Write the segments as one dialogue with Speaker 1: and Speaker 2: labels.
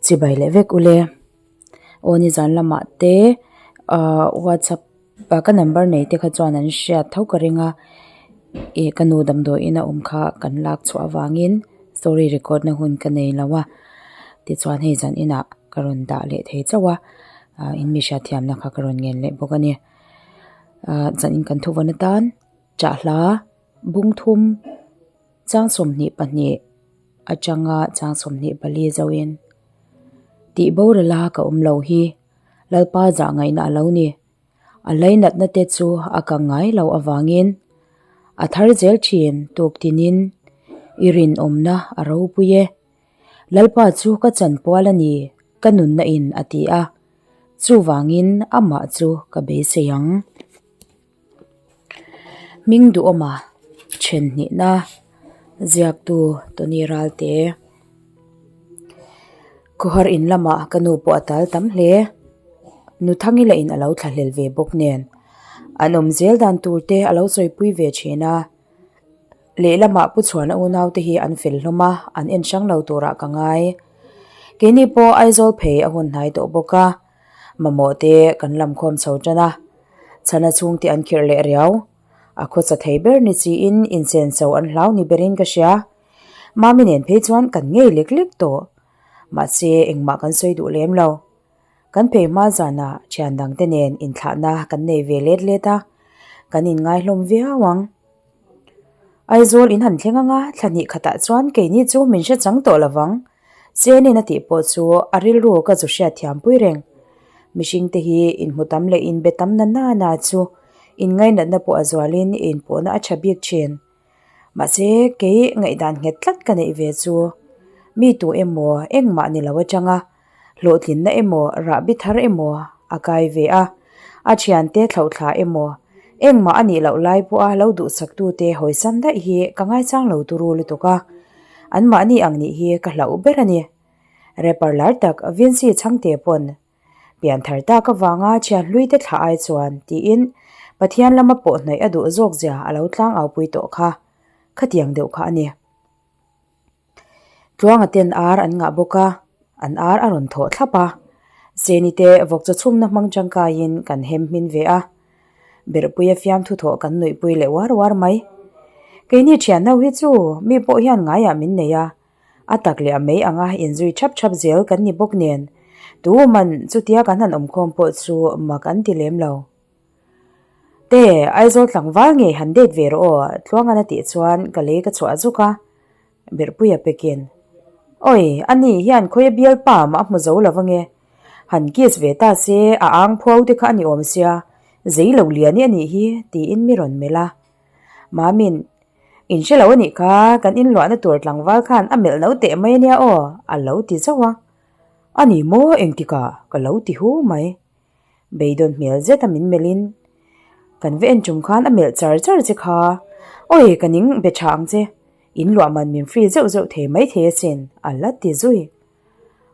Speaker 1: Chibai leh vek ule. Aw nizan lamah te ahh whatsapp ah ka number nei te kha chuan an hriat tho ka ring a ih ka nu damdawiin a awm kha kan lak chhuah avangin story record na hun ka nei lo a tichuan hei zan inah ka rawn dah leh thei chauh a ah in mi hriatthiamna kha ka rawn ngen leh bawk a ni ah zan in kan thuvawn atan chahla bungthum. Chang 22 atanga chang 24 zoin tih borala ka awm lo hi Lalpa zah ngaihna a lo ni. A lainatna te chu a kang ngai lo avangin a thar zel thin tuk tinin i rinawmna a ropui e. Lalpa chu ka chanpual a ni ka nunna in a ti a, chuvangin amah chu ka beisei ang. Hming duhawma then hnihna ziaktu Tony Ralte Khawhar in lamah ka nu pawh a tal tam hle. Nu Thangila in a lo thlahlel ve bawk nen an awm zel dan tur te a lo sawipui ve thin a. Lehlamah Pu Chhuana unau te hi an fel hlawm a, an en hrang lo turah ka ngai. Keini pawh Aizawl phei a hun hnai tawh bawk a. Mamawh te kan lam khawm chho tan a, chhana chhungte an khirh leh riau. A khawcha thei ber ni chiin insenso an hlau ni berin ka hria. Mami nen phei chuan kan ngei lek lek tawh. Mahse engmah kan sawi duh lem lo. Kan phei hma zanah thian dangte nen inthlahna kan nei ve let let a, kan inngai hlawm viau ang. Aizawl in han thleng anga thla hnih khatah chuan keini chu min hre chang tawh lovang. Chenin a tih pawh chu a rilru ka zu hriat thiam pui reng. Mihring te hi inhmu tam leh inbe tam na na na chu inngainatna pawh a zualin inpawhna a tha bik thin. Mahse kei ngaihdan nghet tlat ka neih ve chu mi tu emaw engmah ni lo atanga Hlawhtlinna emaw, rahbi thar emaw a kai ve a, a thiante thlauhthla emaw, engmah a nih loh lai pawha lo duhsaktute hawisan daih hi ka ngaichang lo turu lutuk a, anmahni ang nih hi ka hlauh ber a ni. Rapper lar tak Vincy Chhangte pawn pianthar tak avanga thian hluite thlah ai chuan tiin Pathian lama pawh hnaih a duh zawk zia a lo tlangaupui tawh kha, khatiang deuh kha a ni. Tluanga ten ar an ngah bawk a, an ar a rawn thawh thlap a. Seni te vawk chaw chhumna hmang tangkaiin kan hem hmin ve a. Berhpuia fiamthu thawh kan nuihpui leh uar uar mai. Keini thian ho hi chu mi pawh hian ngaiah min nei a, a tak leh a mei anga inzui thap thap zel kan ni bawk nen tu man chutia kan han awmkhawm pawh chu mak an ti lem lo. Te, Aizawl tlangval ngei han date ve rawh aw, Tluangan a tih chuan ka lei ka chhuah zuk a, Berhpuia pekin. Awi, ani hian khawi a bialpa mah a hmu zo lo ange. Han kiss ve ta se, a ang phuau te kha a ni awm sia, zei lo lian i a nih hi, tiin mi rawn melh a. Mamin, In hre lo a nih kha, kan inluahna tur tlangval khan a melh no teh mai a nia aw, a lo ti zauh a. A ni maw engtikah? ka lo ti hu mai. Beidawn hmel zet a min melh in kan va en tum khan a melh char char che kha awi ka ning be tha ang che in luah man min free zeuh zeuh thei mai thei asin a la ti zui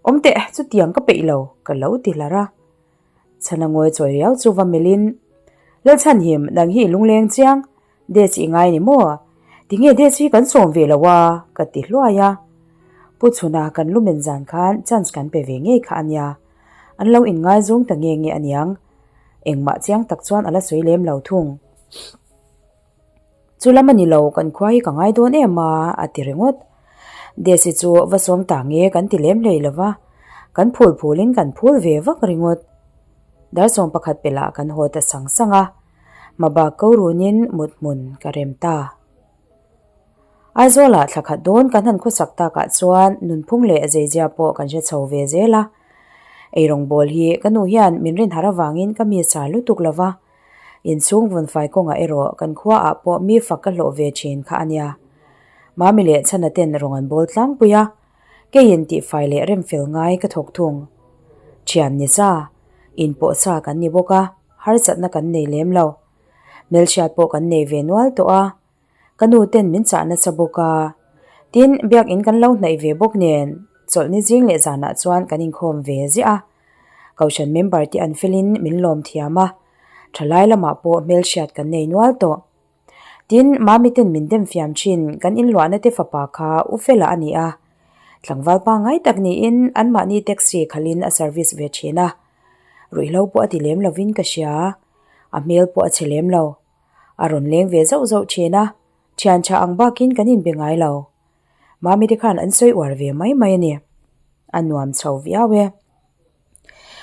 Speaker 1: awm teh chutiang ka peih lo ka lo ti hlar a chhana ngawi chawi riau chu va melh in Lalchhanhim nang hi i lungleng chiang Des i ngai ni maw? Tinge Des hi kan sawm ve lo a? ka ti hluai a. Pu Chhuna kan lumen zan khan chance kan pe ve ngei kha a nia. An lo inngaizawng ta nge nge aniang. Engmah chiang tak chuan a la sawi lem lo thung. Chu lam a ni lo, kan khua hi ka ngai dawn em a, a ti ringawt. Des hi chu va sawm ta nge kan ti lem hlei lo va, kan phul phulin kan phul ve vak ringawt. Dar sawm pakhat pelh ah kan haw ta sang sang a. Hmabak ko runin mut hmun ka rem ta. Aizawlah thla khat dawn kan han khawsak takah chuan nunphung leh zeizia pawh kan hre chho ve zel a. Eirawng bawl hi ka nu hian min rin har avangin ka mi sa lutuk lo va. Inchhung vunfai kawngah erawh kan khuaah pawh mi fak ka hlawh ve thin kha a nia. Mami leh Chhana ten rawng an bawl tlangpui a, keiin tihfai leh remfel ngai ka thawk thung. Thian ni sa, inpawh sa kan ni bawk a. Harsatna kan nei lem lo. Hmelhriat pawh kan nei ve nual tawh a, ka nu ten min chah nasa bawk a. Tin, biakin kan lo hnaih ve bawk nen, chawlhni zing leh zanah chuan kan inkhawm ve ziah a. Kohhran member te an felin min lawm thiam a, thalai lamah pawh hmelhriat kan nei nual tawh. Tin, Mami ten min dem fiam thin, kan inluahna te fapa kha u fela a ni a. Tlangval pangngai tak niin anmahni taxi khalhin a service ve thin a. Ruihhlo pawh a ti lem lovin ka hria. A hmel pawh a chhe lem lo. A rawn leng ve zauh zauh thin a, thian tha ang bakin kan inbe ngai lo. Mami te khan an sawi uar ve mai mai a ni. A nuam chho viau e.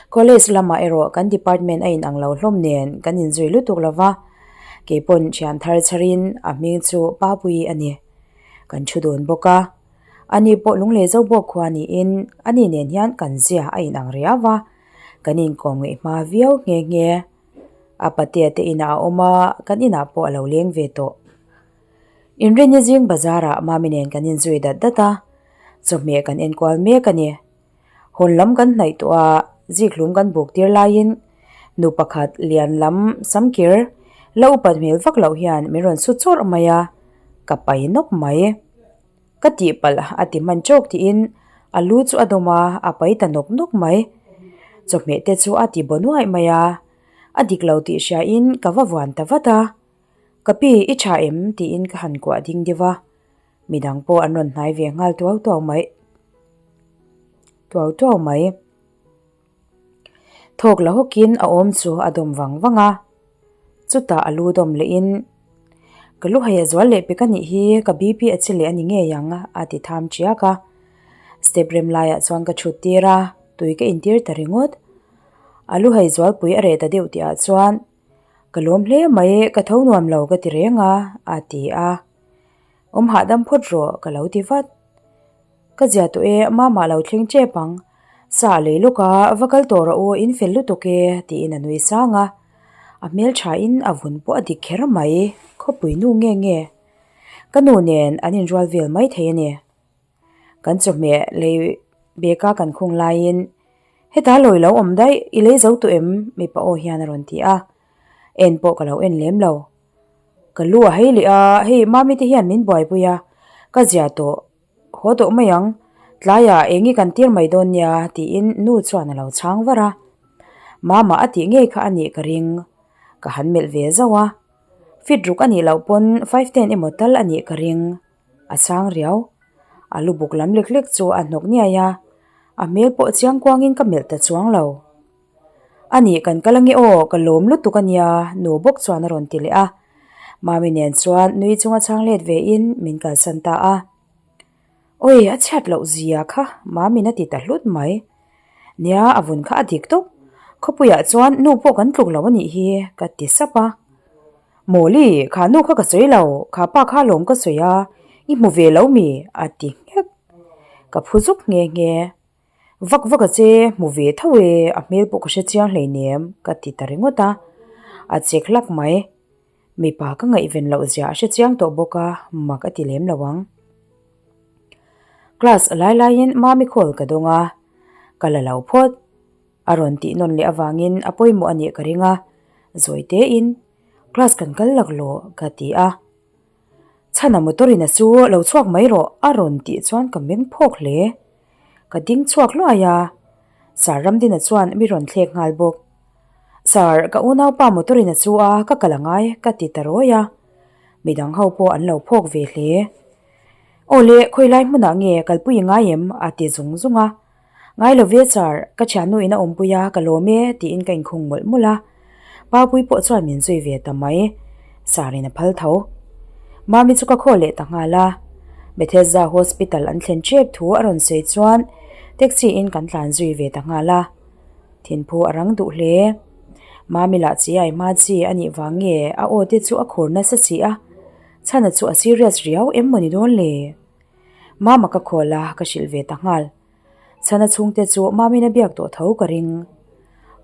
Speaker 1: College lamah erawh kan department a inang lo hlawm nen kan inzui lutuk lo va, keipawn thian thar chharin a hming chu Papuii a ni. Kan thu dun bawk a, ani pawh lunglei zo bawk khua niin ani nen hian kan zia a inang riau va, kan inkawm ngeih hma viau nghe nghe. A patea te inah a awm a, kan inah pawh a lo leng ve tawh. Inrinni zing bazarah Mami nen kan inzui dat dat a, chawhmeh kan enkual mek a ni. Hawn lam kan hnaih tawh a, zikhlum kan buk tir laiin nu pakhat lian lam samkir la upat hmel vak loh hian min rawn su chawrh mai a, ka pai nawk mai. Ka tihpalh a ti hman chawk tiin a lu chu a dawm a, a pai ta nawk nawk mai. Chawhmeh te chu a ti baw nuaih mai a, a dik lo tih hriain ka va vuan ta vat a. Ka pi i tha em? tiin ka han kuah ding deuh a. Midang pawh an rawn hnai ve nghal tuau tuau mai. Tuau tuau mai. Thawk la hawkin a awm chu a dawm vang vang a. Chutah a lu dawm lehin, Ka lu hei a zual leh pek a nih hi, ka BP a che leh a ni ngei ang a ti tham tiak a. Step rem laiah chuan ka thut tir a, tui ka intir ta ringawt. A lu hei zualpui a reh ta deuh tihah chuan, Ka lawm hle mai, ka tho nuam lo ka ti reng a, a ti a. Awm hahdam phawt rawh ka lo ti vat. Ka zia tawh e, mama lo thleng tep ang. Sa a lei lawk a, va kal tawh rawh u, in fel lutuk e, tiin a nui sang a. A hmel thain a vun pawh a dik kher mai, khawpui nu nge nge. Ka nu nen an inrual vel mai thei a ni. Kan chawhmeh lei beka kan khung laiin, Heta lawi lo awm daih, i lei zo tawh em? mipa aw hian a rawn ti a. En pawh ka lo en lem lo. Ka lu a hei leh a, hei mami te hian min buaipui a, ka zia tawh, haw tawh mai ang, tlaiah eng i kan tir mai dawn nia tiin nu chuan a lo chhang var a. Mama a tih ngei kha a nih ka ring, ka han melh ve zauh a, fit ruk a nih loh pawn 5 ten emaw tal a nih ka ring, a chhang riau. A lu buk lam lek lek chu a hnawk niai a, a hmel pawh chiang kuangin ka melh ta chuang lo. A nih kan kal ange aw, ka lawm lutuk a nia, nu bawk chuan a rawn ti leh a. Mami nen chuan nui chunga chhang let ve in min kalsan ta a. Awi, a chhiat loh zia kha, Mami'n a ti ta hlut mai. Nia, a vun kha a dik tawp. Khawpuiah chuan nu pawh kan tluk lo a nih hi, ka ti sap a. Mawli, kha nu kha ka sawi lo, kha pa kha lawm ka sawi a, i hmu ve lo mi? a ti nghek. Ka phu zuk nghe nghe. Vak vak a che, hmu ve tho e, a hmel pawh ka hre chiang hleinem, ka ti ta ringawt a. A chek hlak mai. Mipa ka ngaihven loh zia a hre chiang tawh bawk a, mak a ti lem lo ang. Class a lai laiin Mami call ka dawng a, ka la lo phawt. A rawn tih nawn leh avangin a pawimawh a nih ka ring a, zawi tein, Class kan kal laklawh, ka ti a. Chhana motor in a chu lo chhuak mai rawh a rawn tih chuan ka meng phawk hle. Ka ding chhuak hluai a, Sir Ramdina chuan mi rawn thlek nghal bawk. Sir, ka unaupa motor in a chu a, ka kal angai ka ti ta rawi a. Midang ho pawh an lo phawk ve hle. Aw le, khawi lai hmunah nge kalpui i ngai em? a ti zung zung a. Ngai lo ve char, ka thiannu in a awmpui a, ka lawm e, tiin ka inkhung mawlh mawlh a. Paupui pawh chuan min zui ve ta mai. Sarin a phal tho. Mami chu ka khaw leh ta nghal a. Bethesda Hospital an thlen tep thu a rawn sawi chuan taxi in kan tlan zui ve ta nghal a. Thinphu a rang duh hle. Mami lah chi ai hma chi a nih vang nge a aw te chu a khur nasa si a. Chhana chu a serious riau em maw ni dawn le? Mama ka khawl a, ka hrilh ve ta nghal. Chhana chhungte chu Mamina biak tawh tho ka ring.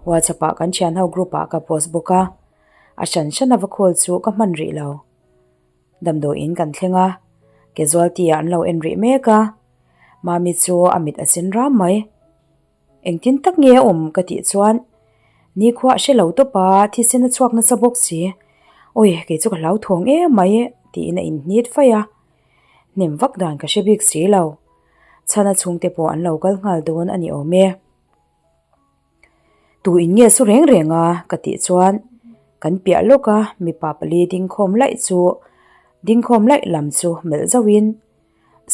Speaker 1: WhatsApp ah kan thian ho group ah ka post bawk a, a hran hran a va call chu ka hman rih lo. Damdawiin kan thleng a, casualty ah an lo en rih mek a, Mami chu a mit a sen ram mai. Engtin tak nge a awm ka tih chuan nikhua a hre lo tawp a, thisen a chhuak nasa bawk si. Awi kei chu ka hlauthawng em mai tiin a inhnit faih a. Hnem vak dan ka hre bik si lo. Chhana chhungte pawh an lo kal nghal dawn a ni awm e. Tu in nge su reng reng a ka tih chuan kan piah lawk a mipa pali dingkhawm laih chu dingkhawm laih lam chu melh zauhin.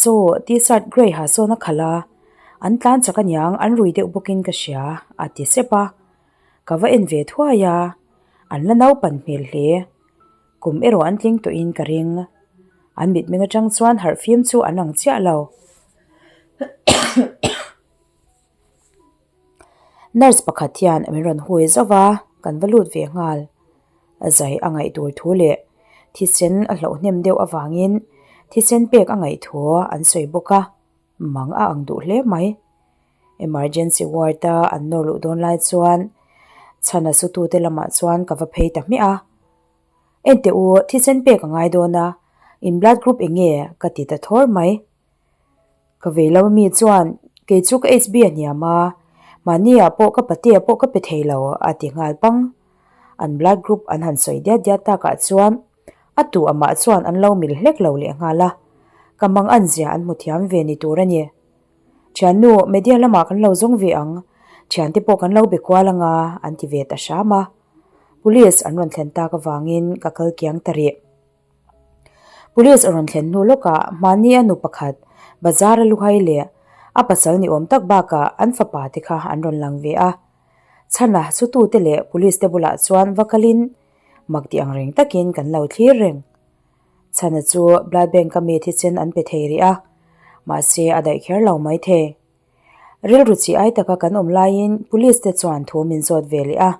Speaker 1: Saw, T-shirt grey ha sawn a khalh a, an tlan chak aniang an rui deuh bawkin ka hria, a ti sep a. Ka va en ve thuai a, an la naupan hmel hle. Kum erawh an tling tawhin ka ring. An mitmeng atang chuan harh fim chu an ang chiah lo. Nurse pakhat hian min rawn hui zauh va, kan va lut ve nghal. A zai a ngaih tur thu leh thisen a hlauh hnem deuh avangin thisen pek a ngaih thu an sawi bawk a, mang a ang duh hle mai. Emergency ward a an nawr luh dawn lai chuan chhan a sutute lamah chuan ka va phei ta hmiah a. Enteh u, thisen pek a ngai dawn a, in blood group eng nge? ka ti ta thawr mai. Ka vei lo ami chuan kei chu ka HB a hniam a, mahni ah pawh ka patea pawh ka pe thei lo a ti nghal pang. An blood group an han sawi diat diat takah chuan a tu amah chuan an lo mil hlek lo leh nghal a, ka mang an zia an hmu thiam ve ni tur a ni. Thiannu, media lamah kan lo zawng ve ang, thiante pawh kan lo be kual anga an ti ve ta hram a. Police an rawn thlen tak avangin ka kal kiang ta rih. Police a rawn thlen hnu lawkah mahni a nu pakhat bazar a luhai leh a pasal ni awm tak bakah an fapa te kha an rawn lang ve a. Chhana chutute leh police te bulah chuan va kalin mak tih ang reng takin kan lo thlir reng. Chhana chu blood bank a mi thisen an pe thei rih a, mahse a daih kher lo maithei. Rilru chi ai taka kan awm laiin police te chuan thu min zawt ve leh a.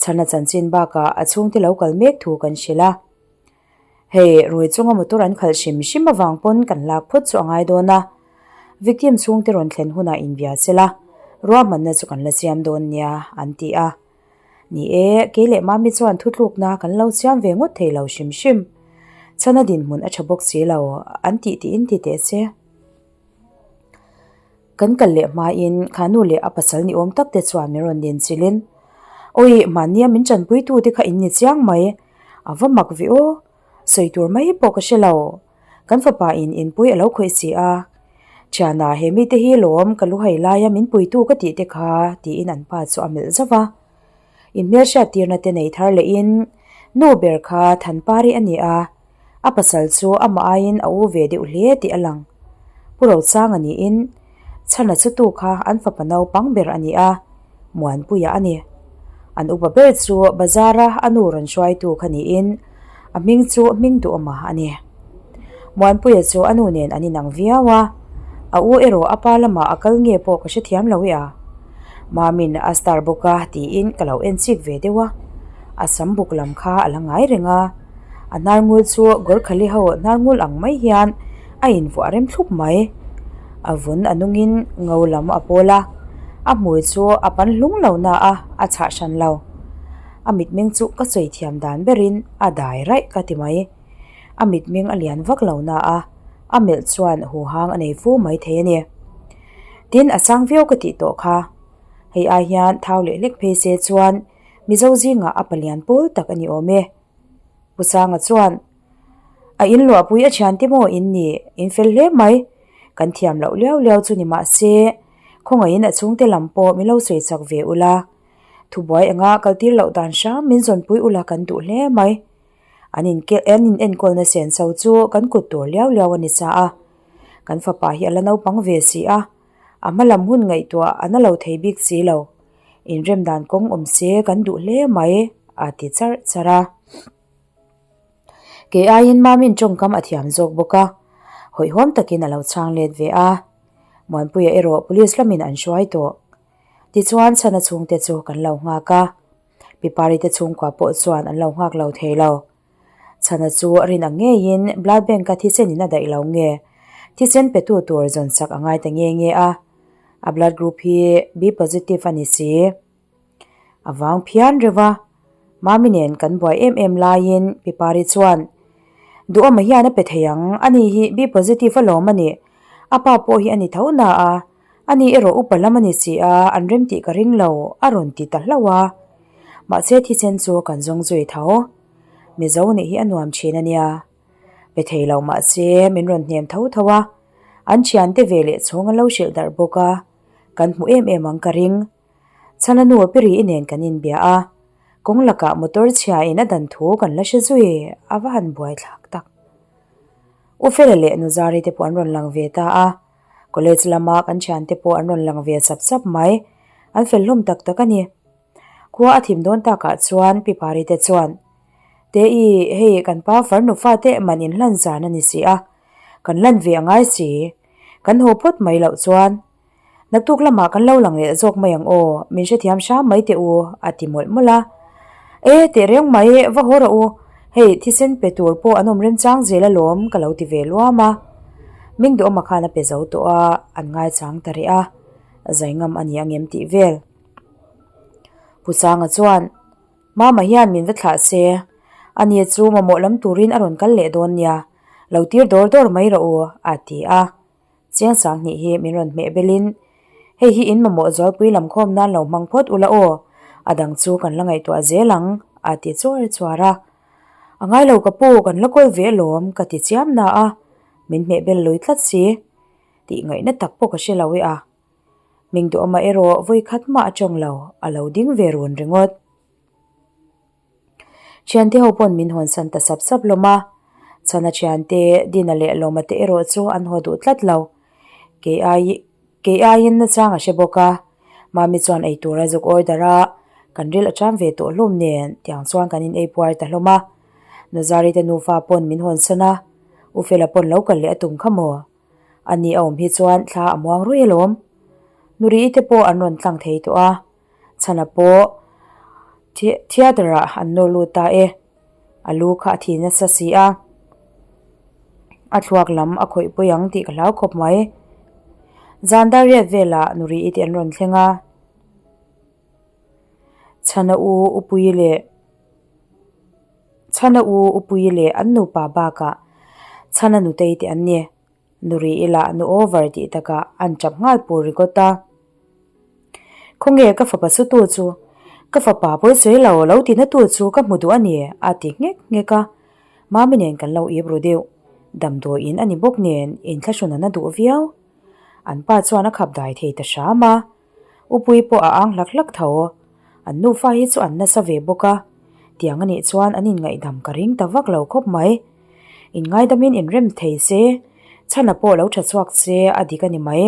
Speaker 1: Chhana chanchin bakah a chhungte lo kal mek thu kan hrilh a. Hei, rui chunga motor an khalh hrim hrim avang pawn kan lak phawt chu a ngai dawn a. Victim chhungte rawn thlen hunah inbia se la, ruahmanna chu kan la siam dawn nia, an ti a. Ni e, kei leh Mami chuan thutlukna kan lo siam ve ngawt thei lo hrim hrim. Chhana dinhmun a tha bawk si lo, an tih tiin ti teh se. Kan kal leh hmain kha nu leh a pasal ni awm tak te chuan min rawn nen chilhin, Awi, mahnia min tanpuitu te kha in ni chiang mai, a va mak ve aw, sawi tur mai pawh ka hre lo, kan fapa in inpui a lo khawih si a, thiana he mite hi lawm ka luhai laia min puitu ka tih te kha tiin an pa chu a melh zauh va. Inhmelhriat tirna te nei thar lehin nu ber kha Thanpari a ni a, A pasal chu amah aiin a u ve deuh hle tih a lang. Pu Rochanga niin Chhana chu tu kha an fapa naupang ber a ni a, Muanpuia a ni. An upa ber chu bazara a nu rawn hruaitu kha niin a hming chu hming duhawma a ni. Muanpuia chu a nu nen an inang viau a, a u erawh a pa lamah a kal nge pawh ka hrethiam lo i a. Mamin a star bawk a tiin ka lo en chik ve deuh a, a sam buk lam kha a la ngai reng a. A hnarngul chu Gorkhali ho hnarngul ang mai hian a invuah rem thlup mai. A vun a nungin ngo lam a pawl a, a hmui chu a pan hlung lo na a, a chhah hran lo. A mitmeng chu ka sawi thiam dan berin a dai raih ka ti mai. A mitmeng a lian vak lo na a, a melh chuan huhang a nei fu mai thei a ni. Tin, a sang viau ka tih tawh kha. Hei ai hian thau leh hlek phei se chuan Mizo zingah a palian pawl tak a ni awm e. Pu Sanga chuan, A in luahpui a thiante maw in ni, in fel hle mai. Kan thiam loh liau liau chu ni mah se, khawngaihin a chhungte lam pawh min lo sawi chak ve ula. Thubuai anga kaltir loh dan hram min zawnpui ula kan duh hle mai. An in an in enkawlna senso chu kan kut tur liau liau a ni sa a. Kan fapa hi a la naupang ve si a, a hma lam hun ngaihtuah a na lo thei bik si lo. Inrem dan kawng awm se kan duh hle mai a ti charh charh a. Kei aiin Mamin tawngkam a thiam zawk bawk a, hawihhawm takin a lo chhang let ve a. Muanpuia erawh police lamin an hruai tawh. Tichuan chhana chhungte chu kan lo nghak a, Pipari te chhungkua pawh chuan an lo nghak lo thei lo. Chhana chu rin ang ngeiin blood bank a thisen in a daih lo nge, thisen petu tur zawn sak a ngai ta nge nge a. A blood group hi B positive a ni si. A vang phian reuh a, Mami nen kan buai em em laiin Pipari chuan, Duhawma hian a pe thei ang, ani hi B positive alawm a nih, a pa pawh hi a ni tho na a, ani erawh upa lam a ni si a, an rem tih ka ring lo, a rawn ti ta hlauh a. Mahse thisen chu kan zawng zui tho. Mizo nih hi a nuam thin a nia. Pe thei lo mahse min rawn hnem tho tho a, an thiante ve leh chhung an lo hrilh darh bawk a, kan hmu em em ang ka ring. Chhana nu Piri i nen kan inbia a, kawng lakah motor chhia in a dan thu kan la hre zui a va han buai thlak tak. U Fela leh Nu Zari te pawh an rawn lang ve ta a, college lama kan thiante pawh an rawn lang ve sap sap mai. An fel hlawm tak tak a ni. Khua a thim dawn takah chuan Pi Pari te chuan, Te-i, hei kan pa farnu fate man inhlan zan a ni si a, kan lan ve a ngai si. Kan haw phawt mai loh chuan Naktuk lamah kan lo lang leh zawk mai ang aw, min hrethiam hram mai teh u, a ti mawlh mawlh a. E, teh reng mai, va haw rawh u, hei thisen pe tur pawh an awm remchang zel alawm ka lo ti ve luam a. Ming duhawma khan a pe zo tawh a, an ngaichang ta rih a, zai ngam a ni angem tih vel. Pu Sanga chuan, Mama hian min va thlah se, ani chu mamawh lam turin a rawn kal leh dawn nia, lo tir dawr dawr mai rawh u, a ti a. Chiang Sanghnih hi min rawn hmeh belin, Hei hi in mamawh zualpui lam khawm nan lo hmang phawt ula aw, a dang chu kan la ngaihtuah zel ang, a ti chuar chuar a. A ngai lo ka pu, kan la kawl ve alawm, ka ti chiam na a, min hmeh bel lui tlat si. Tih ngaihna tak pawh ka hre lo e a. Hming duhawma erawh vawi khat mah a tawng lo, a lo ding ve run ringawt. Thiante ho pawn min hawnsan ta sap sap hlawm a, Chhana thiante Dina leh Lawma te erawh chu an haw duh tlat lo. Kei ai kei aiin nachang a hre bawk a, Mami chuan ei tur a zuk order a, kan ril a ṭam ve tawh hlawm nen tiang chuan kan in ei puar ta hlawm a. Nuzari te nufa pawn min hawnsan a, U Fela pawn lo kal leh a tum kha maw? A ni a awm hi chuan thla a muang ruih alawm. Nuri te pawh an rawn tlang thei tawh a. Chhana pawh theatre ah an nawr lut ta e. A lu kha a thi nasa si a. A thluak lam a khawih pui ang tih ka hlau khawp mai. Zan dar riat velah Nuri i te an rawn thleng a. Chhana u Upuii leh Chhana u Upuii leh an nupa bakah Chhana nutei te an ni. Nuri ila nu over tih takah an chap nghal pur ringawt a. Khawnge ka fapa su tu chu? Ka fapa pawi sawi lo, lo ti na tu chu ka hmu duh a ni a ti nghek nghek a. Mami nen kan lo ip ru deuh. Damdawiin a ni bawk nen inthlahrun a na duh viau. An pa chuan a khap dai thei ta hram a. Upui pawh a ang hlak hlak tho. An nufa hi chu an nasa ve bawk a, tiang a nih chuan an inngaihdam ka ring ta vak lo khawp mai. Inngaidamin inrem thei se, chhana pawh lo tha chhuak se a dik a ni mai.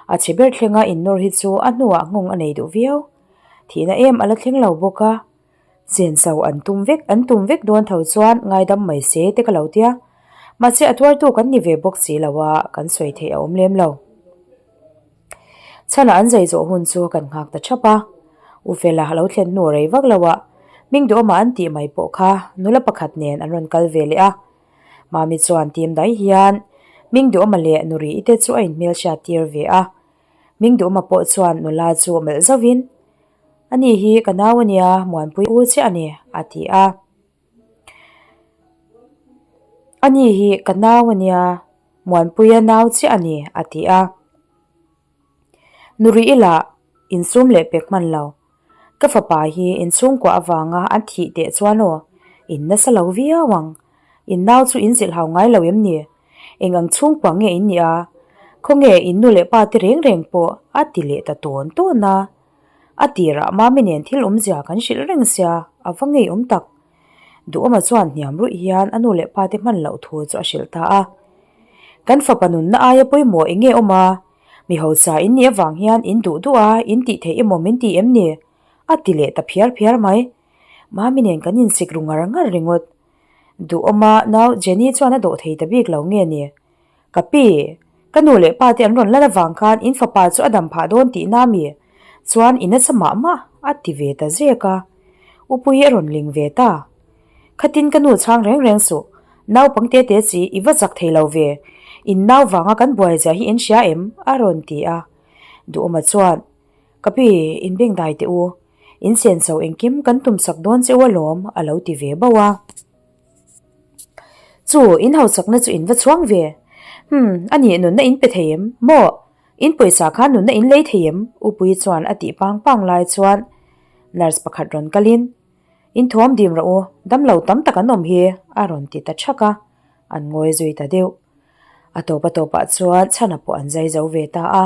Speaker 1: A chhe ber thlenga innawr hi chu a hnuah nghawng a nei duh viau. Thihna em a la thleng lo bawk a. Senso an tum vek an tum vek dawn tho chuan ngaidam mai se te ka lo tia. Mahse a tuartu kan ni ve bawk si lo a, kan sawi theih a awm lem lo. Chhanah an zai zawh hun chu kan nghak ta thap a. U Fela a lo thlen hnu rei vak lo a, hming duhawma an tih mai pawh kha nula pakhat nen an rawn kal ve leh a. Mami chuan tim dai hian hming duhawma leh Nuri te chu a inhmel hriat tir ve a. Hming duhawma pawh chuan nula chu melh zauhin, Ani hi ka nau a nia, Muanpui u chiah a ni, a ti a. Ani hi ka nau a nia, Muanpuia nau chiah a ni, a ti a. Nuri ila insum leh pek hman lo. Ka fapa hi inchhungkua avanga an thih teh chuan aw, in nasa lo viau ang. In nau chu in zilh hau ngai lo em ni? Eng ang chhungkua nge in nih a? Khawnge in nu leh pa te reng reng pawh a ti leh ta tawn tawn a. A tirah Mami nen thil awmzia kan hrilh reng sia, a va ngeiawm tak. Duhawma chuan hniam ruih hian a nu leh pa te hman loh thu chu a hrilh ta a. Kan fapa nunna aia pawimawh eng nge awm a? Mi hausa in nih avang hian in duh duh a, in tih theih emaw min ti em ni? A ti leh ta phiar phiar mai. Mami nen kan insik ru ngar ngar ringawt. Duhawma nau Jenny chuan a dawh thei ta bik lo nge ni? Ka pi, ka nu leh pa te an rawn lan avang khan in fapa chu a dam phah dawn tih na mi? Chuan i nasa mah mah a ti ve ta zek a. Upui a rawn ling ve ta. Khatin ka nu chhang reng reng suh, naupang te te chi i va chak thei lo ve, in nau vanga kan buai zia hi in hria em? a rawn ti a. Duhawma chuan, Ka pi, in bengdai teh u, in senso engkim kan tumsak dawn che u alawm a lo ti ve bauh a. Chu, in hausakna chu in va chhuang ve. Hmm, a nih nunna in pe thei em? Maw? In pawisa khan nunna in lei thei em? Upui chuan a tih pang pang lai chuan nurse pakhat rawn kalin, In thawm dim rawh u, damlo tam tak an awm hi, a rawn ti ta thak a, an ngawi zui ta deuh. A tawp a tawpah chuan chhana pawh an zai zo ve ta a,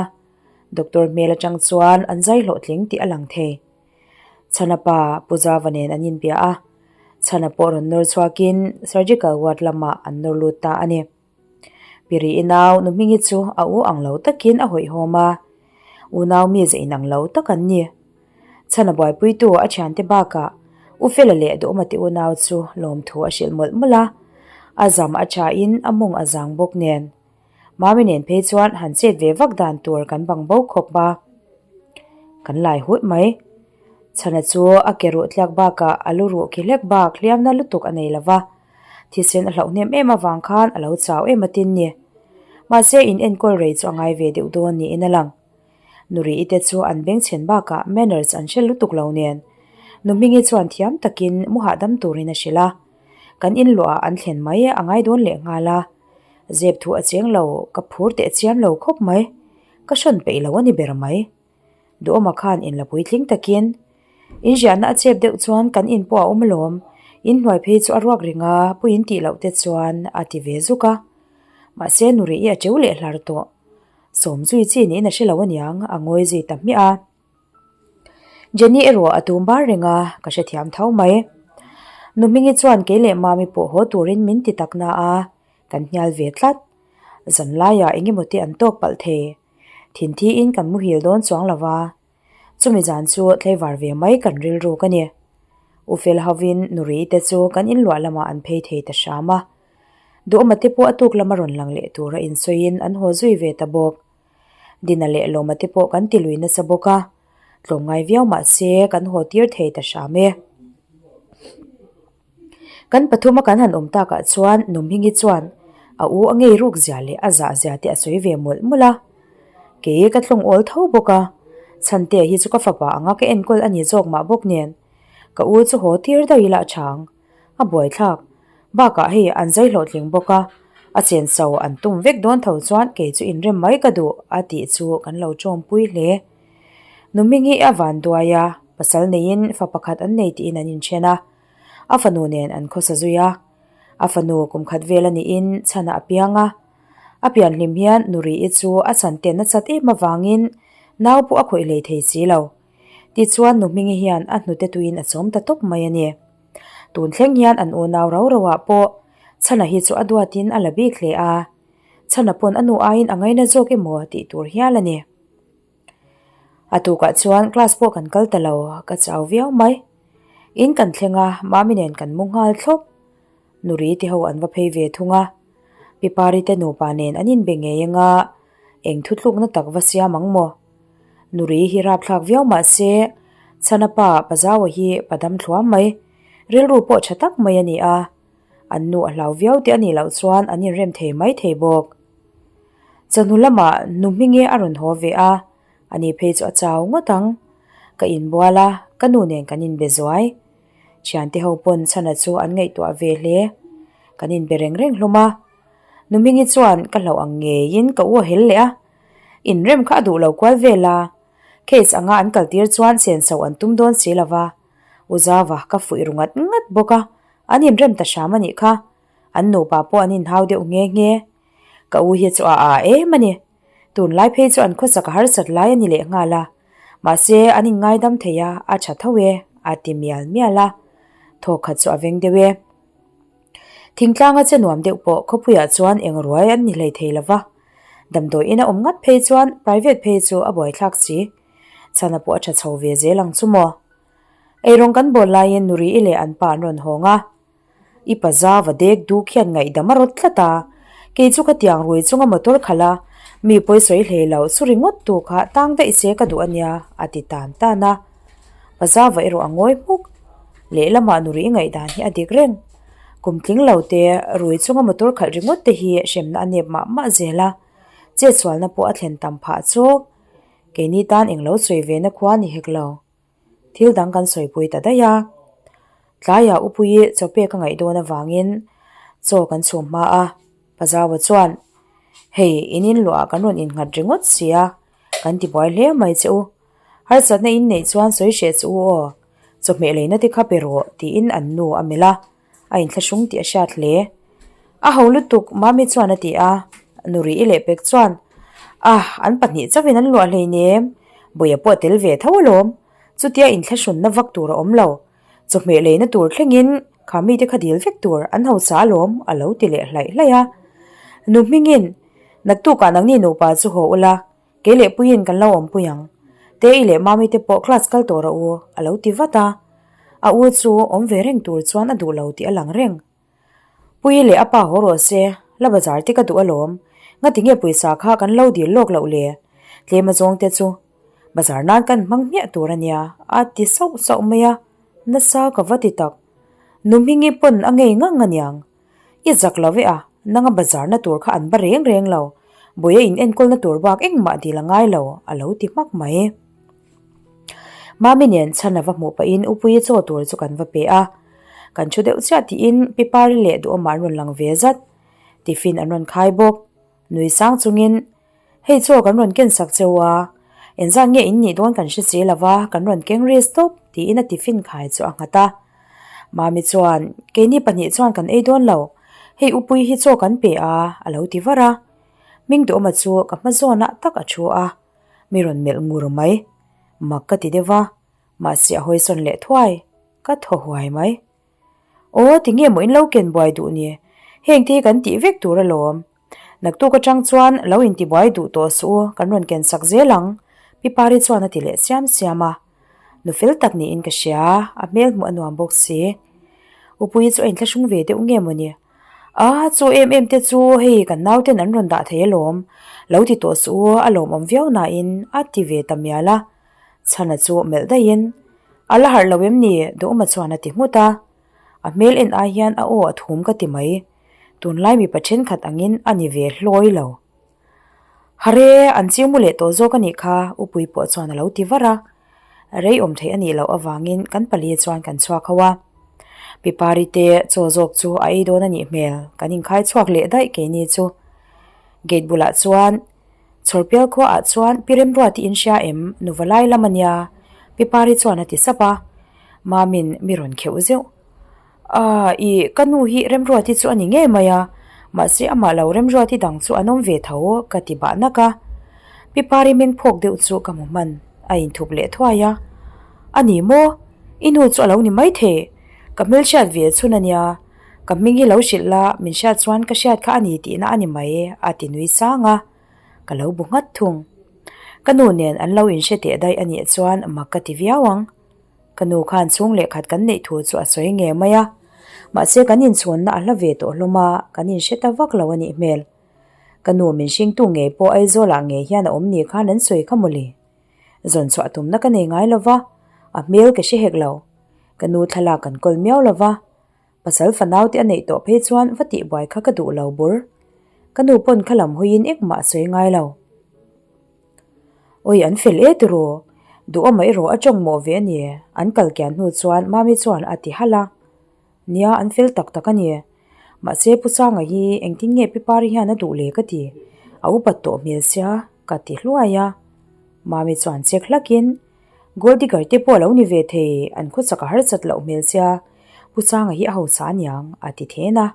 Speaker 1: doctor hmel atang chuan an zai hlawhtling tih a lang thei. Chhana pa Pu Zava nen an inbia a, Chhana pawh rawn nawr chhuakin surgical ward lamah an nawr lut ta a ni. Piri i nau nu Hmingi chu a u ang lo takin a hawihhawm a, unau mi ze inang lo tak an ni. Chhana buaipuitu a thiante bakah U Fela leh Duhawma te unau chu lawmthu a hrilh mawlh mawlh a, a zam a thain a mawng a zang bawk nen. Mami nen phei chuan han chet ve vak dan tur kan bang bo khawp a, kan lai hut mai. Chhana chu a ke ruh tliak bakah a lu ruh khi hlek bak hliamna lutuk a nei lo va, thisen a hlauh hnem em avang khan a lo chau em atin ni. Mahse in enkawl rei chu a ngai ve deuh dawn niin a lang. Nuri te chu an bengchhen bakah manners an hre lutuk lo nen Nu Hmingi chuan thiam takin mu hahdam turin a hrilh a, kan inluahah an thlen mai a ngai dawn leh nghal a. Zep thu a cheng lo, ka phur teh chiam lo khawp mai. Ka hrawn peih lo a ni ber mai. Duhawma khan inla puitling takin in ziahna a chep deuh chuan kan in pawh a awm alawm, in hnuai phei chu a ruak ring a, puiin tih loh te chuan a ti ve zuk a. Mahse Nuri i a cheu leh hlar tawh. Sawm zui chi niin a hre lo aniang, a ngawi zui ta hmiah a. Jenny erawh a tum bar reng a, ka hrethiam tho mai. Nu Hmingi chuan kei leh Mami pawh haw turin min ti tak na a, kan hnial ve tlat. Zan laiah eng emaw te an tawk palh thei. Thinthi in kan muhil dawn chuang lo va, chumi zan chu tlaivar ve mai kan rilru ka ni. U Fel hovin Nuri te chu kan inluah lamah an phei thei ta hram a. Duhawma te pawh a tuk lama rawn lang leh tura insawiin an haw zui ve ta bawk. Dina leh Lawma te pawh kan ti lui nasa bawk a, tlawmngai viau mah se kan haw tir thei ta hram e. Kan pathuma kan han awm takah chuan Numhingi chuan a u a ngei ruk zia leh a zah zia te a sawi ve mawlh mawlh a. Kei ka tlawng awl tho bawk a, Chhante hi chu ka fapa anga ka enkawl a ni zawk mah bawk nen ka u chu haw tir daih ila a chhang. A buaithlak. Bakah hei an zai hlawhtling bawk a, a chenso an tum vek dawn tho chuan kei chu inrem mai ka duh a tih chu kan lo tawmpui hle. Numingi a van duai a, pasal neiin fa pakhat an nei tiin an inthen a, a fanu nen an khawsa zui a. A fanu kum khat vel a niin chhanah a piang a, a pian hlim hian Nuri-i chu a chan ten a chat em avangin nau pawh a khawih hlei thei si lo. Tichuan Nuhmingi hian a hnute tuiin a chawm ta tawp mai a ni. Tun thleng hian an unau rau rauah pawh Chhana hi chu a duatin a la bik hle a, Chhana pawn a nu aiin a ngaina zawk emaw tih tur hial a ni. A tukah chuan class pawh kan kal ta lo, ka chau viau mai. In kan thleng a, Mami nen kan mu nghal thlawp. Nuri te ho an va phei ve thung a, Pi Pari te nupa nen an inbe ngei anga eng thutlukna tak va siam ang maw? Nuri hi rapthlak viau mah se, Chhana pa Pazaua hi pa dam thluam mai, rilru pawh tha tak mai a ni a, an nu a hlau viau te a nih loh chuan an inrem thei mai thei bawk. Chawhnu lamah nu Hmingi a rawn haw ve a, ani phei chu a chau ngawt ang. Ka inbual a, ka nu nen kan inbe zuai. Thiante ho pawn Chhana chu an ngaihtuah ve hle. Kan inbe reng reng hlawm a. Nu Hmingi chuan ka hlauh ang ngeiin ka u a hel leh a. Inrem kha a duh lo kual vel a. Case anga an kaltir chuan senso an tum dawn si lo va. U Zava ka fuih ru ngat ngat bawk a, an inrem ta hram a nih kha. An nupa pawh an inhau deuh nghe nghe. Ka u hi chu a a em a ni. Tunlai phei chu an khawsak a harsat lai a ni leh nghal a. Mahse, an inngaidam thei a, a tha tho e, a ti mial mial a. Thawk khat chu a veng deuh e. Thingtlanga che nuam deuh pawh khawpuiah chuan eng ruai an ni hlei thei lo va. Damdawi ina awm ngat phei chuan private phei chu a buaithlak si. Chhana pawh a tha chho ve zel ang chu maw. Eirawng kan bawl laiin Nuri-i leh an pa an rawn hawng a. I paza va dek duk hian ngaihdam a rawt tlat a, kei chu ka tiang rui chunga motor khalh a, mi pawi sawi hlei lo chu ringawt tu kha tang daih se ka duh a nia, a ti tan tan a. Paza va erawh a ngawi hmuk. Lehlamah Nuri ngaihdan hi a dik reng. Kum tling lo te, rui chunga motor khalh ringawt te hi hremna a nep mah mah zel a, chetsualna pawh a thlen tam phah chawk. Keini tan englo sawi ve na khua ni hek lo. Thil dang kan sawipui ta daih a. Tlaiah Upuii chaw pek a ngaih dawn avangin chaw kan chhum hma a, Pazaua chuan, Hei, in inluahah kan rawn innghat ringawt si a, kan ti buai hle mai che u. Harsatna in neih chuan sawi hreh che u aw, chawhmeh leina te kha pe rawh, tiin an nu a melh a, a inthlahrung tih a hriat hle. A ho lutuk, Mami chuan a ti a, Nuri-i leh pek chuan, Ah, an pahnih chauhin an luah hleinem, Bawia pawh a tel ve tho alawm, chutia inthlahrunna vak tur a awm lo, chawhmeh leina tur thlengin kha mite kha dil vek tur an hausa alawm, a lo ti leh hlaih hlaih a. Nu Hmingin. Naktukah nangni nupa chu haw ula, kei leh Puiin kan lo awmpui ang. Tei leh Mami te pawh class kal tawh rawh u, a lo ti vat a. A u chu awm ve reng tur chuan a duh lo tih a lang reng. Puii leh a pa haw rawh se, la bazar te ka duh alawm. Ngati nge pawisa kha kan lo dil lawk loh le? Tlem a zawng te chu bazar nan kan hmang hmiah tur a nia, a ti sauh sauh mai a, nasa ka va ti tak. Nu Hmingi pawn a ngei ngang aniang. I zak lo e a, nanga bazar na tur kha an ba reng reng lo, buaia in enkawl na tur bak engmah dil a ngai lo, a lo ti hmak mai. Mami nen chhan a va hmuh pahin Upuii chaw tur chu kan va pe a, kan thu deuh chiah tiin Pi Pari leh Duhawma an rawn lang ve zat. Tiffin an rawn khai bawk. Nui sang chungin, Hei chaw kan rawn ken sak cheu a, engzat nge in nih dawn kan hre si lo va, kan rawn keng ri stop tiin a tiffin khai chu a nghat a. Mami chuan, Keini pahnih chuan kan ei dawn lo, hei Upuii hi chaw kan pe a, a lo ti var a. Hming Duhawma chu ka hma zawnah tak a thu a. Mi rawn melh ngur mai. Mak ka ti deuh a, mahse a hawisawn leh thuai, ka thaw huai mai. Aw, tinge maw in lo ken buai duh ni? Heng te hi kan tih vek tur alawm. Naktuk atang chuan lo intibuai duh tawh suh u, kan rawn ken sak zel ang, Pi Pari chuan a ti leh siam siam a. Nu fel tak niin ka hria, a hmel hmuh a nuam bawk si. Upuii chu a inthlahrung ve deuh nge maw ni? A, chu em em te chu hei kan nauten an rawn dah thei alawm, lo ti tawh suh u, a lawmawm viau nain a ti ve ta mial a. Chhana chu melh daihin, A la harh lo em ni? Duhawma chuan a ti nghut a. A hmel en ai hian a aw a thum ka ti mai. Tunlai mipa thenkhat angin a ni ve hlawi lo. Hare, an chiu mu leh tawh zawk a nih kha, Upui pawh chuan a lo ti var a. Rei awm theih a nih loh avangin kan pali chuan kan chhuak ho a. Pi Pari te chaw zawk chu a ei dawn a nih hmel, kan inkhai chhuak leh daih keini chu. Gate bulah chuan Chhawrpial khuaah chuan Pi Remruati in hria em, nuva lai lam a nia, Pi Pari chuan a ti sap a. Mamin mi rawn kheuh zeuh. Aaa ih ka nu hi Remruati chu a ni ngei mai a, mahse amah lo Remruati dang chu an awm ve tho ka ti bah nak a. Pi Pari meng phawk deuh chu ka hmu hman, a inthup leh thuai a. A ni maw? I nu chu a lo ni maithei, ka hmelhriat ve chhun a nia, ka hming hi lo hrilh la, min hriat chuan ka hriat kha a ni tihna a ni mai a ti nui sang a, ka lo bu nghat thung. Ka nu nen an lo inhre teh daih a nih chuan mak ka ti viau ang. Ka nu khan chhung leh khat kan neih thu chu a sawi nge mai a, mahse kan inchhawnna a hla ve tawh hlawm a, kan inhre ta vak lo a nih hmel. Ka nu min hringtu ngei pawh Aizawlah ngei hian a awm ni khan an sawi kha mawle. Zawn chhuah tumna ka nei ngai lo va, a hmel ka hre hek lo. Ka nu thlalak kan kawl miau lo va, pasal fanau te a neih tawh phei chuan va tihbuai kha ka duh lo bur. Ka nu pawn kha lam hawiin engmah a sawi ngai lo. Awi an fel e tiraw, duhawma erawh a tawng mawh ve a ni, an kal kian hnu chuan Mami chuan a ti halh a. Nia an fel tak tak a ni, mahse Pu Sanga hi engtin nge Pi Pari hian a duh le ka ti, a upat tawh hmel sia ka ti hluai a. Mami chuan chek hlakin, Gold digger te pawh a lo ni ve thei, an khawchak a harsat loh hmel sia, Pu Sanga hi a hausa aniang a ti then a.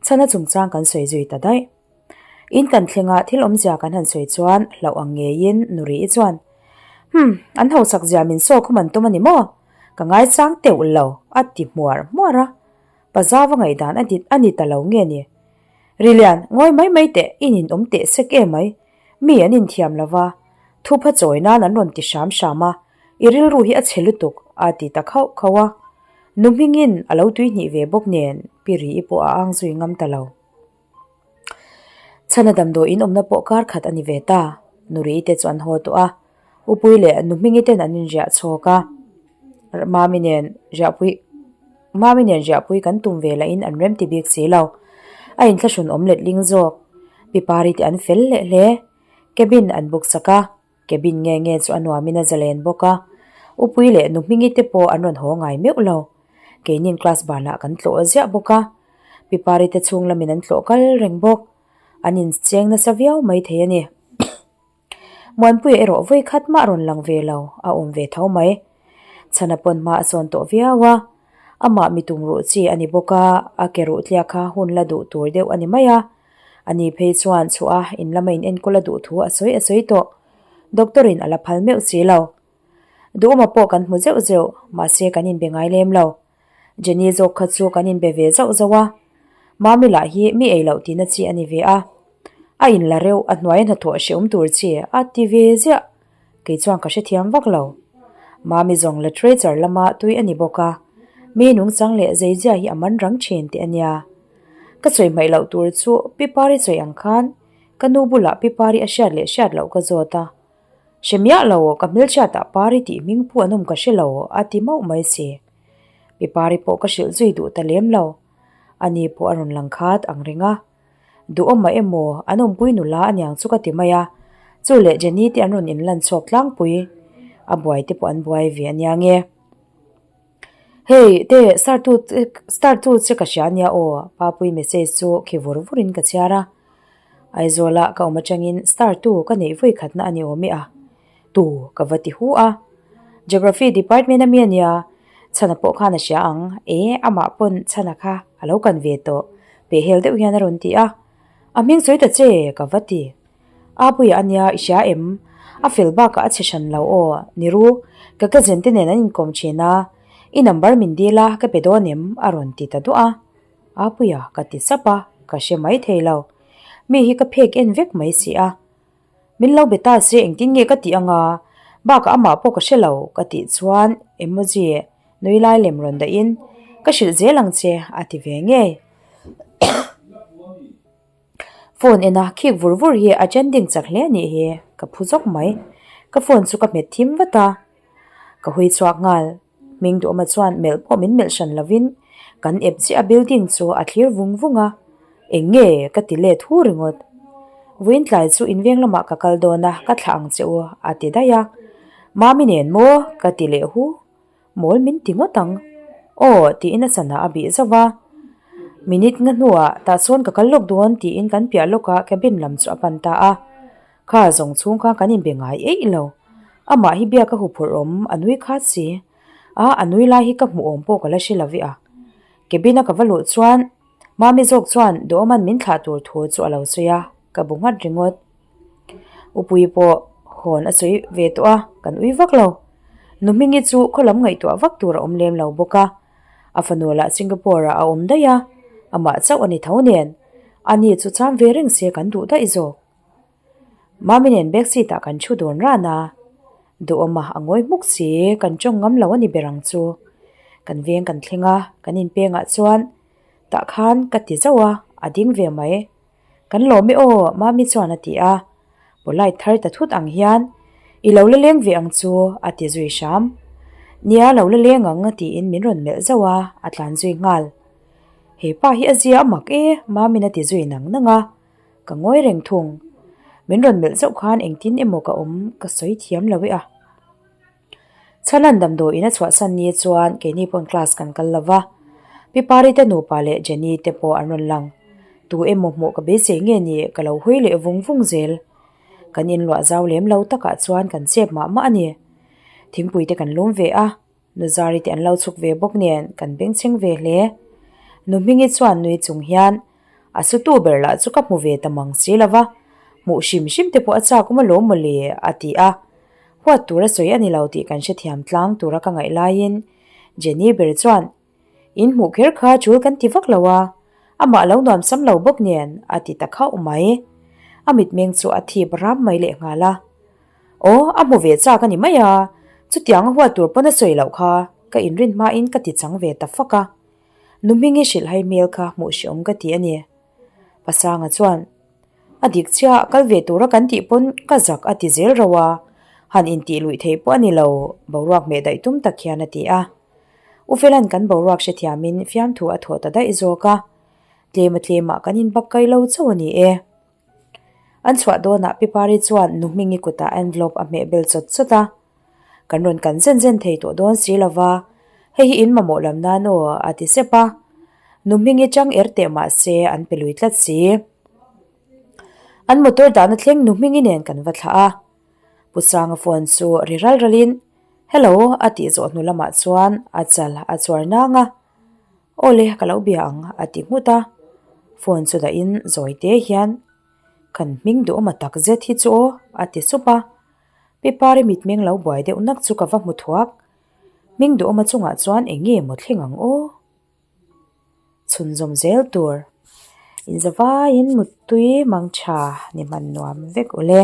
Speaker 1: Chhana chungchang kan sawi zui ta daih. In kan thlenga thil awmzia kan han sawi chuan hlauh ang ngeiin Nuri-i chuan, Hum, an hausak zia min saw khum an tum a ni maw? Ka ngaichang teuh lo, a ti hmuar hmuar a. Pa Zava ngaihdan a dit a ni ta lo nge ni? Rilian, ngawi mai mai teh, in inawm teh sek em mai. Mi an inthiam lo va, thupha chawi nan an rawn ti hram hram a, i rilru hi a chhe lutuk, a ti ta khauh khauh a. Nu hmingin a lo tuihnih ve bawk nen Pi Ri-i pawh a ang zui ngam ta lo. Chhana damdawi in awmna pawh kar khat a ni ve ta. Nuri te chu an haw tawh a, Upui leh Nuhmingi ten an inriah chhawk a. Mami nen riahpui Mami nen riahpui kan tum ve lahin an rem ti bik si lo. A inthlahrun awm letling zawk. Pi Pari te an fel leh hle. Cabin an buk sak a. Cabin nge nge chu a nuamin a zalen bawk a, Upui leh Nuhmingi te pawh an rawn haw ngai meuh lo. Keinin class banah kan tlawh ziah bawk a, Pi Pari te chhung lamin an tlawh kal reng bawk. An incheng nasa viau mai thei a ni. Muanpuia erawh vawi khat mah rawn lang ve lo, a awm ve tho mai. Chhana pawn hma a sawn tawh viau a, amah mi tum ruh chi a ni bawk a, a ke ruh tliak kha hun la duh tur deuh a ni mai a. Ani phei chuan chhuah a in lama in enkawl a duh thu a sawi a sawi tawh. Doctor in a la phal meuh si lo. Duhawma pawh kan hmu zeuh zeuh, mahse kan inbe ngai lem lo. Jenny zawk kha chu kan inbe ve zauh zauh a. Mami lah hi mi ei loh tihna chi a ni ve a. A in la reuh, a hnuaia hnathawh hreawm tur che a ti ve ziah. Kei chuan ka hrethiam vak lo. Mami zawng literature lama tui a ni bawk a, mi nungchang leh zeizia hi a man rang thin teh a nia. Ka sawi hmaih loh tur chu Pi Pari sawi ang khan ka nu bulah Pi Pari a hriat leh hriat loh ka zawt a. Hre miah lo, ka hmelchhiatah Pari tih hming pu an awm ka hre lo a ti mauh mai si. Pi Pari pawh ka hrilh zui duh ta lem lo. Ani pawh a rawn lang khat ang reng a. Duhawm a emaw, an awmpui nula aniang chu ka ti mai a, chu leh Jenny te an rawn inlan chhuak tlangpui, a buai te pawh an buai ve ania nge. Hei te star tu star tu che ka hria ania aw, Papui message chu khi vur vur in ka chhiar a. Aizawl ah ka awm atangin star tu ka neih vawi khatna a ni awm e a. Tu ka va ti hu a. Geography department a mi ania, Chhana pawh khan a hria ang, e amah pawn Chhana kha a lo kan ve tawh, pehhel deuh hian a rawn ti a. A hming sawi ta che ka va ti. Apuia ania i hria em? A fel bakah a chhe hran lo aw, ni ru, ka cousin te nen an inkawm thin a, i number min dil a ka pe dawn em? a rawn ti ta duah a. Apuia ka ti sap a, ka hre mai thei lo. Mi hi ka phek en vek mai si a. Min lo be ta se engtin nge ka tih anga, bakah amah pawh ka hre lo ka tih chuan emoji nui lai lem rawn dahin ka hrilh zel ang che a ti ve ngei. Phone ena khik vur vur hi a trending chak hle anih hi ka phu zawk mai. Ka phone chu ka hmet thim vat a, ka hui chhuak nghal. Hming duhawma chuan melh pawh min melh hran lovin kan ep chiah a building chu a thlir vung vung a, eng nge ka ti let hu ringawt. Vawiin tlai chu in veng lamah ka kal dawn a, ka thlah ang che u a ti daih a. Mami nen maw ka ti leh hu, mawl min ti ngawt ang. Aw tiin a sana a bih zauh a. Minute nga hnuah tah sawn ka kal lawk dawn tiin kan piah lawkah cabin lam chu a pan ta a. Kha zawng chhung kha kan inbe ngai eih lo. Amah hi biak a huphurh awm, a nui khat si. A, a nui lai hi ka hmuh awm pawh ka la hre lo ve a. Cabin a ka va luh chuan Mami zawk chuan Duhawman min thlah tur thu chu a lo sawi a, ka bu nghat ringawt. Upui pawh hawn a sawi ve tawh a, kan ui vak lo. Nu Hmingi chu khaw lam ngaihtuah vak tur a awm lem lo bawk a. A fanu lah Singapore ah a awm daih a, amah chauh a ni tho nen. Ani chu cham ve reng se kan duh daih zawk. Mami nen back seat ah kan thu dun ran a, duhawm a a ngawi hmuk si, kan tawng ngam lo a ni ber ang chu. Kan veng kan thleng a, kan inpeng ah chuan tah khan ka ti zauh a, a ding ve mai. Kan lawm e aw, Mami chuan a ti a, polite thar ta thut ang hian i lo la leng ve ang chu a ti zui hram. Nia lo la leng ang tiin min rawn melh zauh a, a tlan zui nghal. He pa hi a zia a mak e, Mami'n a ti zui nang nang a. Ka ngawi reng thung. Min rawn melh zauh khan engtin emaw ka awm ka sawi thiam lo e a. Chhalan damdawiin a chhuahsan ni chuan keini pawn class kan kal lo va. Pi Pari te nupa leh Jenny te pawh an rawn lang. Tu emaw hmuh ka beisei nge ni ka lo hawi leh vung vung zel. Kan inluah zau lem lo takah chuan kan chep mah mah a ni. Thingpui te kan lum ve a. Nuzari te an lo chhuk ve bawk nen kan bengchheng ve hle. Nu Hmingi chuan nui chung hian a sutu ber lah chu ka hmu ve ta mang si lo va, hmuh hrim hrim te pawh a chak awm alawm mawle a ti a. Huat tur a sawi a ni lo tih kan hrethiam tlang tura ka ngaih laiin Jenny ber chuan In hmuh kher kha chul kan ti vak lo a, amah lo nuam sam lo bawk nen a ti ta khauh mai. A mitmeng chu a thip ram mai lehnghal a. Aw, a hmu ve chak a ni mai a, chutiang a huat tur pawn a sawi loh kha ka inrin hmain ka ti chang ve ta fak a. Nu Hmingi hrilhhai hmel kha hmuh hreawm ka ti a ni. Pasanga chuan, A dik chiah, kal ve tura kan tih pawn ka zak a ti zel rauh a, han intih luih theih pawh a ni lo, boruak hmeh daih tum tak hian a ti a. U Fela'n kan boruak hrethiamin fiamthu a thawh ta daih zawk a, tlema tlemah kan inbak kai lo chauh a ni e. An chhuah dawnah Pi Pari chuan Nu Hmingi kutah envelope a hmeh bel chawt chawt a. Kan rawn kan zen zen thei tawh dawn si lo va, hei hi in mamawh lam nan aw a ti sep a. Nu Hmingi chang er teh mah se an pe lui tlat si. An motor dahna thleng Nu Hmingi nen kan va thlah a. Pu Sanga phone chu ri ral ralin, Hello a tih zawh hnu lamah chuan a chal a chuar nang a. Aw le, ka lo bia ang, a ti nghut a. Phone chu dahin zawi te hian, Kan hming duhawm a tak zet hi chu aw, a ti sup a. Pi Pari mitmeng lo buai deuh nak chu ka va hmu thuak. Hming duhawm a chungah chuan eng nge maw thleng ang aw? Chhunzawm zel tur. Inzavaiin muttui mangtha ni hman nuam vek ule.